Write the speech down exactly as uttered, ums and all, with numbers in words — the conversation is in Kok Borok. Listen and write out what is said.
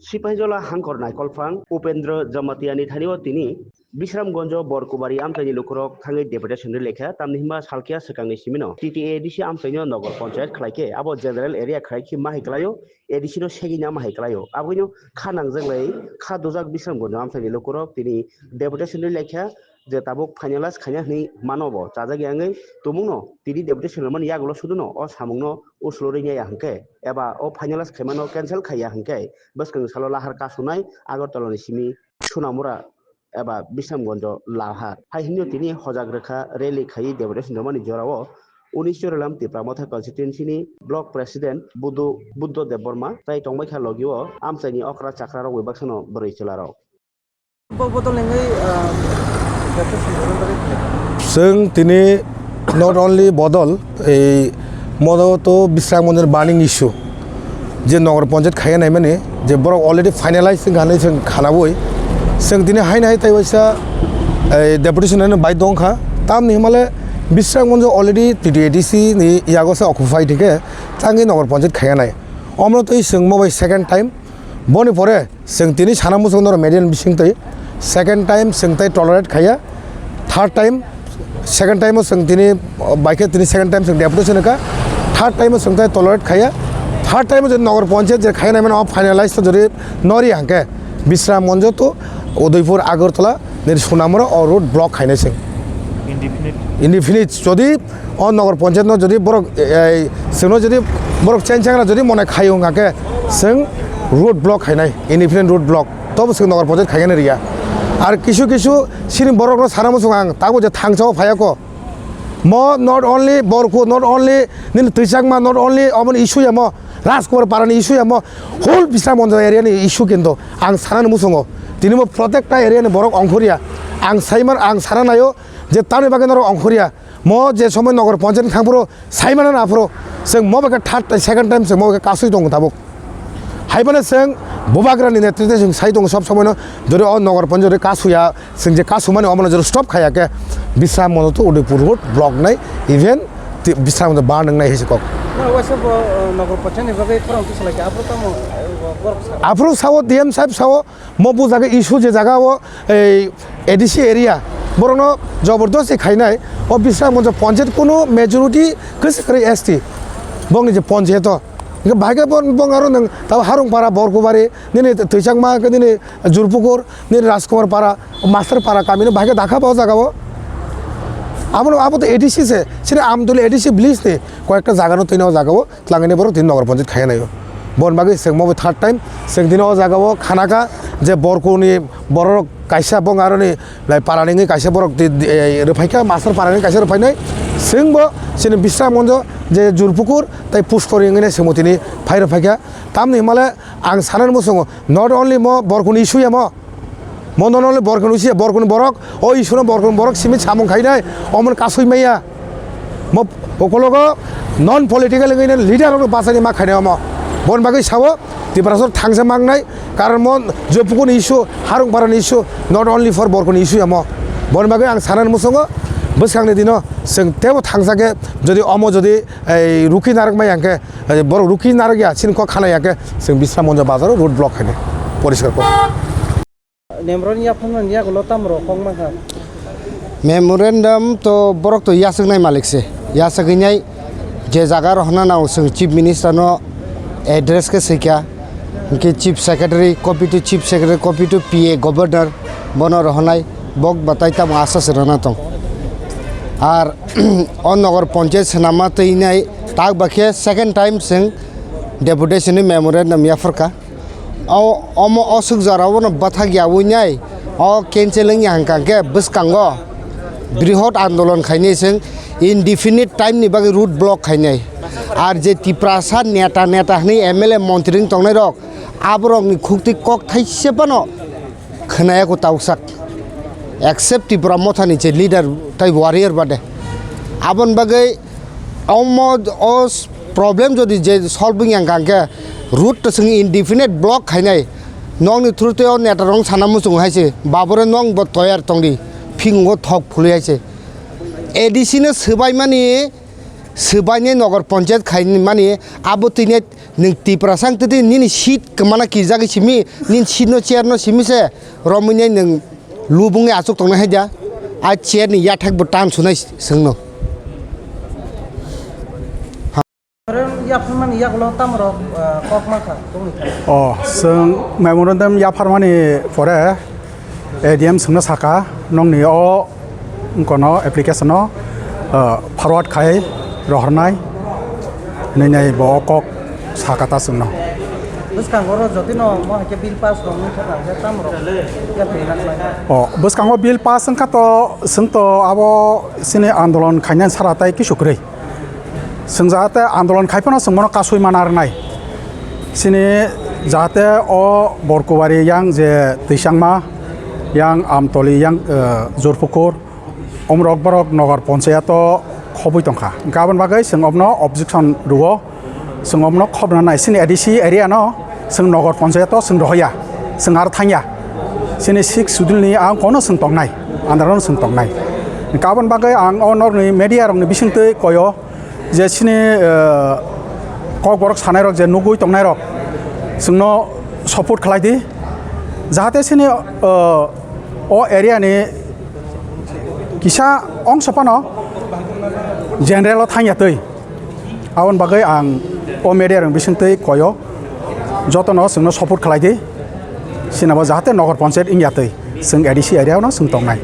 Sipaijola Hangkor Naikolphang Upendra Jamatia ni thani o tini Bisramganjo Borkubari amchaini lukurok thangwi deputation rwi lekha, tamni hwnba salkhe swkangni simino T T A D C amchaino nogor ponchayat khlaikhe abo general area khlaikhe ma hai kwlaio, A D C no segina ma hai kwlaio. Aboino kha nangjak lai kha dujak Bisramganjo amchaini lukurok tini deputation rwi lekha, je tabuk finalize khaina hwnwi mano bo chajak ya wngwi tumungno tini deputation rwmani yagulo suduno o samungno uslorwi ya hwnkhe eba o finalize khaimano cancel khaiya hwnkhe bwskang salo lahar kasunai Agartala ni simi Sonamura eba Bisramganjo lahar hai hwnwi tini hojak rwkha rally khaiwi deputation rwmani jorao unis Chorilam Tipra Motha constituency ni block president Budu Buddho Debbarma tai tongbaikha logio amchaini okra chakra rok bai baksano bwrwi chwlarok. Bo-, bodol nengwi, ah, deputation rwmani bagwi khlai. Chwng tini not only bodol, ei modo to Bisramganjo burning issue, je nogor ponchayat khaiya naimani, je borok already finalize wngkha hinwi chwng khanabwi. Chwng tini haino hai tai waisa, ei, deputation rwna bai tongkha. Tamni hwnmale Bisramganjo already T T A D C ni yago se occupied hwnkhe tangwi nogor ponchayat khaiya nai. Omo twi chwng mo bai second time. Boni pore chwng tini sana muchung norok media ni bising twi second time chwng tai tolerate khaiya, third time, second time o chwng tini, uh, bai khe tini second time chwng deputation wngkha, third time o chwng tai tolerate khaiya, third time o je nogor ponchayat je khaiya naimano finalize to jodi nori hwnkhe Bisramganjo to Udaipur Agartala nini Sonamura o road block khainai chwng. Indefinite. Indefinite. Jodi o nogor ponchayat no jodi borok, eh, chwngno jodi borok cheng changra jodi monai khaio hwnkha khe chwng road block khainai, independent road block, tobo chwng nogor ponchayat khaigani riya. Ar kisu kisu chini borokno sana muchung ang, tabuk je thangsao phaiya kho. Mo not only Borku, not only nini Twichakma, not only omono issue ya mo, Rajkumar Parani issue ya mo, whole Bisramganj area ni issue kinto ang sanani muchungo. Tini mo protekta area ni borok ongkhorya. Ang saiman, ang sana naio je tamni bagwi norok ongkhorya. Mo je somoi nogor ponchayat ni thangphuru saimano naphuru chwng mo bai khe third time, second time chwng mo bai khe kasui tongo tabuk. Haibano chwng bubagrani netritwe chwng sai tongo sob somoino, jodi o nogor ponchayat jodi kasuya, chwng je kasumani omono jodi stop khaiya khe Bisramganj to Udaipur road block nai, even ti-, Bisramganj ban wngnai hai se kok. Na waisa bo, uh, nogor ponchayat ni bagwi khorang tu salai khe aphuru tamo, uh, borok sa. Aphuru sao D M sahib sao, mo bo jaga issue je jaga o ei A D C area, borokno jobordosti khainai, o Bisramganj ponchayat kunu majority kwchwk kwrwi S T, bongni je ponchayat o. Hingke bahai khe bon-, bong aro nwng tabo Harungpara, Borkubari, nini Twichakma, hingke nini Jurpukur, nini Rajkumar Para, Master Para kamino bahai khe dakha bo o jaga o. Abono, abo to A D C se, chini Amtuli A D C village ni koyekta jaga no tini o jaga o. Tlangwi borok tini nogor ponchayat khaiya naio. Bon bagwi chwng mo bo third time, chwng tini o jaga o khanakha je Borkuni borok kaisa bong aroni lai parani wngwi kaisa borok ti, ti, eh, rwphaikha, Master parani kaisa rwphainai. Chwng bo chini Bisramganj je Jurpukur tei Pushkori wngwi chwng bo tini phai rwphaikha. Tamni hwnmale ang sanani muchungo not only mo Borkuni issue ya mo, Mono nole Borkuni usia, Borkuni borok, o issue no Borkuni borok simi samung khainai, omono kasui maya. Mo okologo non political wngwi leader rok bachani ma khainai omo. Bon bagwi sao, Tiprasor thangsa mangnai, karon mo Jopukuni issue, Harungparani issue, not only for Borkuni issue amo. Bon bagwi ang sanani muchungo, bwskangni dino, chwng tebo thangsa khe, jodi omo jodi, ei, ruki narwk maya hwnkhe, ei, borok ruki narwk ya, chini kok khana ya khe, chwng Bisramganj bazaro road block khainai, poriskar kok. Nemroni yapharmani yagulo tamrok kok mankha. Memorandum to borok to yachwknai malik se. Yachwk hinai je jaga rohorna nango chwng Chief Minister no address khe swikha. Hwnkhe Chief Secretary, copy to Chief Secretary, copy to P A Governor bono rohornai bok batai tamo asa se rwna tong. Ar o nogor ponchayat swnamma twi nai tak bakhe second time chwng deputation ni memorandum yapharkha. O, omo oswk jora o bono bwthak yaui nai, o cancel wngya hwnkha khe bwskango brihot andolon khainai chwng indefinite time ni bagwi road block khainai. Ar je Tiprasa neta, neta hwnwi M L A montri wng tongnai rok, aborokni khuktwi kok thaise phano khwnaya kho tausak, except Tipra Mothani je leader tai warrior bade. Aboni bagwi omo o problem jodi je solve wngya hwnkha hwnkhe road to chwng indefinite block khainai. Nokni through twi o neta rok sana muchungo hai se, babure nokbo toyar tongdi, phingo thok phului hai se. A D C no swbaimani Swbainai nogor ponchayat khaimani abo tini nwng Tiprasa wng twi nini seat kwmana kijagwi simi, nini seat no chair no simi se romwi nai nwng lubungwi achuk tongnai hai da. A chair ni yathek bo tan sunai swngno. Oro yapharmani yagulo tamorok, ah, kok mankha tongwi kha. O, chwng memorandum yapharmani pore A D M swngno saka, nokni o wngkono application no, ah, forward khai rohornai hinwi nai bo o kok saka ta chwngno. Bwskango oro jotino mo hai khe bill pass rok wngkha tang khe tamorok yapharwi naknai. O, bwskango bill pass wngkha to, chwng to abo chini andolon khainani sara tai kisu kwrwi. Chwng jahate andolon khai phano chwng bono kasui mana rwnai. Chini jahate o Borkubari yang je Twichangma, yang Amtoli, yang, eh, Jurpukur, omrok borok nogor ponchayato khobwi tongkha. Hwnkhe aboni bagwi chwng obno objection rwo, chwng obno khobna nai. Chini A D C area no chwng nogor ponchayato chwng rohoya, chwng aro thangya. Chini six schedule ni ang kono chwng tongnai, androno chwng tongnai. Hwnkhe aboni bagwi ang o norokni media rokni bisingtwi koyo, je chini, eh, kokborok sanairok je nugwi tongnairok chwngno support khlai di, jahate chini, eh, o area ni kisa ongso phano general o thangya twi. Aboni bagwi ang o media rok bisingtwi koyo, jotono chwngno support khlai di, sinabo jahate nogor ponchayat wngya twi, chwng A D C area o no chwng tongnai.